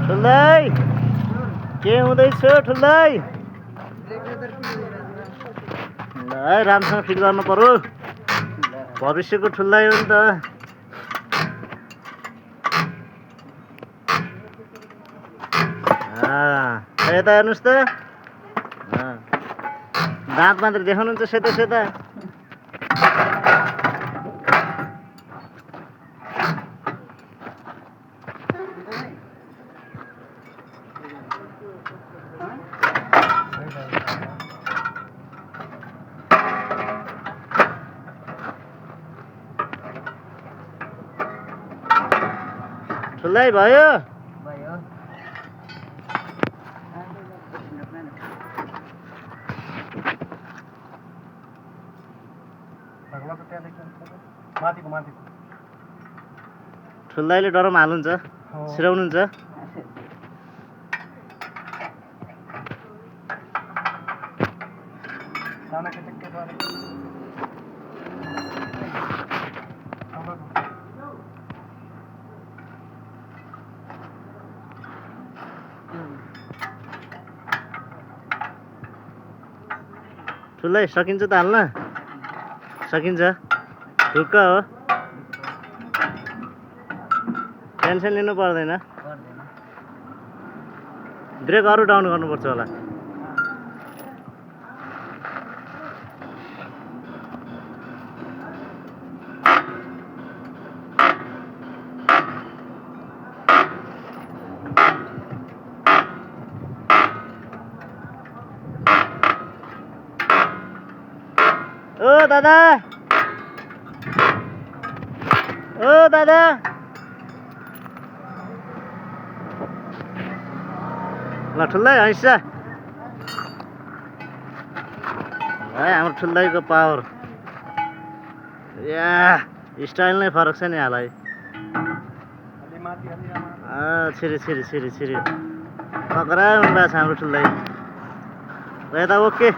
ठुल्दै के हुँदैछ ठुल्दै? ल है राम्रोसँग फिट गर्नु पर्यो, भविष्यको ठुल्दै हो नि त। यता हेर्नुहोस् त, दाँत मात्र देखाउनुहुन्छ सेता सेता। ठुल्दै भयो? ठुल्दाइले डरमा हाल्नुहुन्छ, सिराउनुहुन्छ। ठुल्दै सकिन्छ त हाल्न? सकिन्छ, ढुक्क हो, टेन्सन लिनु पर्दैन। ब्रेक अरू डाउन गर्नुपर्छ होला। ओ दादा, ओ दादा, ल ठुल्दै हैसा। है हाम्रो ठुल्दैको पावर, या स्टाइल नै फरक छ नि हालै। छिरी छिरी छिरी छिरी पक्रा हुनुभएको छ हाम्रो ठुल्दै। यता ओके।